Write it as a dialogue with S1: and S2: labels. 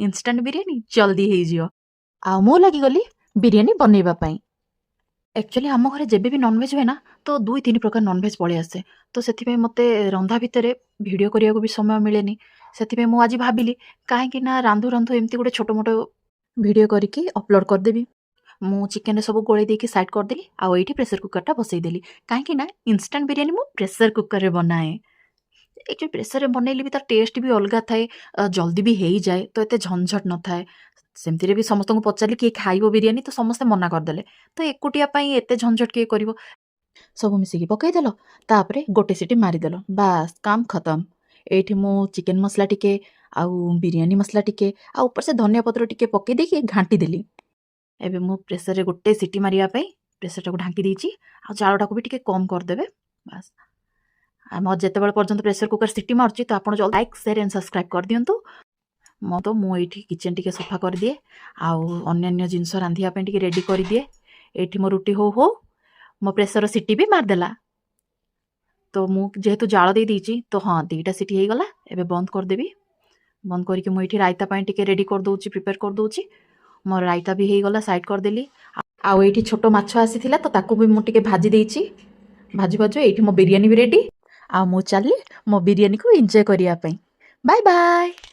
S1: Instant biryani ଜଲ୍ଦି ହେଇଯିବ। ଆଉ ମୁଁ ଲାଗିଗଲି ବିରିୟାନୀ ବନେଇବା ପାଇଁ। ଆକ୍ଚୁଆଲି ଆମ ଘରେ ଯେବେ ବି ନନଭେଜ୍ ହୁଏ ନା, ତ ଦୁଇ ତିନି ପ୍ରକାର ନନଭେଜ୍ ପଳେଇ ଆସେ। ତ ସେଥିପାଇଁ ମୋତେ ରନ୍ଧା ଭିତରେ ଭିଡ଼ିଓ କରିବାକୁ ବି ସମୟ ମିଳେନି। ସେଥିପାଇଁ ମୁଁ ଆଜି ଭାବିଲି, କାହିଁକି ନା ରାନ୍ଧୁ ରାନ୍ଧୁ ଏମିତି ଗୋଟେ ଛୋଟ ମୋଟ ଭିଡ଼ିଓ କରିକି ଅପଲୋଡ଼ କରିଦେବି। ମୁଁ ଚିକେନରେ ସବୁ ଗୋଳେଇ ଦେଇକି ସାଇଡ଼୍ କରିଦେଲି ଆଉ ଏଇଠି ପ୍ରେସର କୁକରଟା ବସେଇଦେଲି, କାହିଁକି ନା ଇନଷ୍ଟାଣ୍ଟ ବିରିୟାନୀ ମୁଁ ପ୍ରେସର କୁକରରେ ବନାଏ। ଏଇ ପ୍ରେସରରେ ବନେଇଲେ ବି ତାର ଟେଷ୍ଟ ବି ଅଲଗା ଥାଏ, ଜଲ୍ଦି ବି ହେଇଯାଏ, ତ ଏତେ ଝଞ୍ଝଟ ନଥାଏ। ସେମିତିରେ ବି ସମସ୍ତଙ୍କୁ ପଚାରିଲି, କିଏ ଖାଇବ ବିରିୟାନୀ? ତ ସମସ୍ତେ ମନା କରିଦେଲେ। ତ ଏକୁଟିଆ ପାଇଁ ଏତେ ଝଞ୍ଝଟ କିଏ କରିବ? ସବୁ ମିଶିକି ପକେଇଦେଲ, ତାପରେ ଗୋଟେ ସିଟି ମାରିଦେଲ, ବାସ୍, କାମ ଖତମ। ଏଇଠି ମୁଁ ଚିକେନ ମସଲା ଟିକେ ଆଉ ବିରିୟାନୀ ମସଲା ଟିକେ ଆଉ ଉପରେ ସେ ଧନିଆ ପତ୍ର ଟିକେ ପକେଇ ଦେଇକି ଘାଣ୍ଟି ଦେଲି। ଏବେ ମୁଁ ପ୍ରେସରରେ ଗୋଟେ ସିଟି ମାରିବା ପାଇଁ ପ୍ରେସରଟାକୁ ଢାଙ୍କି ଦେଇଛି ଆଉ ଜାଳଟାକୁ ବି ଟିକେ କମ୍ କରିଦେବେ, ବାସ୍। ଆମ ଯେତେବେଳେ ପର୍ଯ୍ୟନ୍ତ ପ୍ରେସର କୁକର ସିଟି ମାରୁଛି, ତ ଆପଣ ଜଲ୍ଦି ଲାଇକ୍, ସେୟାର ଆଣ୍ଡ ସବସ୍କ୍ରାଇବ୍ କରିଦିଅନ୍ତୁ। ମୁଁ ଏଇଠି କିଚେନ୍ ଟିକେ ସଫା କରିଦିଏ ଆଉ ଅନ୍ୟାନ୍ୟ ଜିନିଷ ରାନ୍ଧିବା ପାଇଁ ଟିକେ ରେଡ଼ି କରିଦିଏ। ଏଇଠି ମୋ ରୁଟି ହଉ ହଉ ମୋ ପ୍ରେସର ସିଟି ବି ମାରିଦେଲା। ତ ମୁଁ ଯେହେତୁ ଜାଳ ଦେଇ ଦେଇଛି, ତ ହଁ, 2ଟା ସିଟି ହେଇଗଲା। ଏବେ ବନ୍ଦ କରିଦେବି। ବନ୍ଦ କରିକି ମୁଁ ଏଇଠି ରାଇତା ପାଇଁ ଟିକେ ରେଡ଼ି କରିଦେଉଛି, ପ୍ରିପେୟାର କରିଦେଉଛି। ମୋର ରାଇତା ବି ହେଇଗଲା, ସାଇଡ଼୍ କରିଦେଲି। ଆଉ ଏଇଠି ଛୋଟ ମାଛ ଆସିଥିଲା, ତ ତାକୁ ବି ମୁଁ ଟିକେ ଭାଜି ଦେଇଛି। ଭାଜି ଭାଜୁ ଏଇଠି ମୋ ବିରିୟାନୀ ବି ରେଡ଼ି। ଆଉ ମୁଁ ଚାଲିଲି ମୋ ବିରିୟାନୀକୁ ଏନ୍ଜୟ କରିବା ପାଇଁ। Bye bye.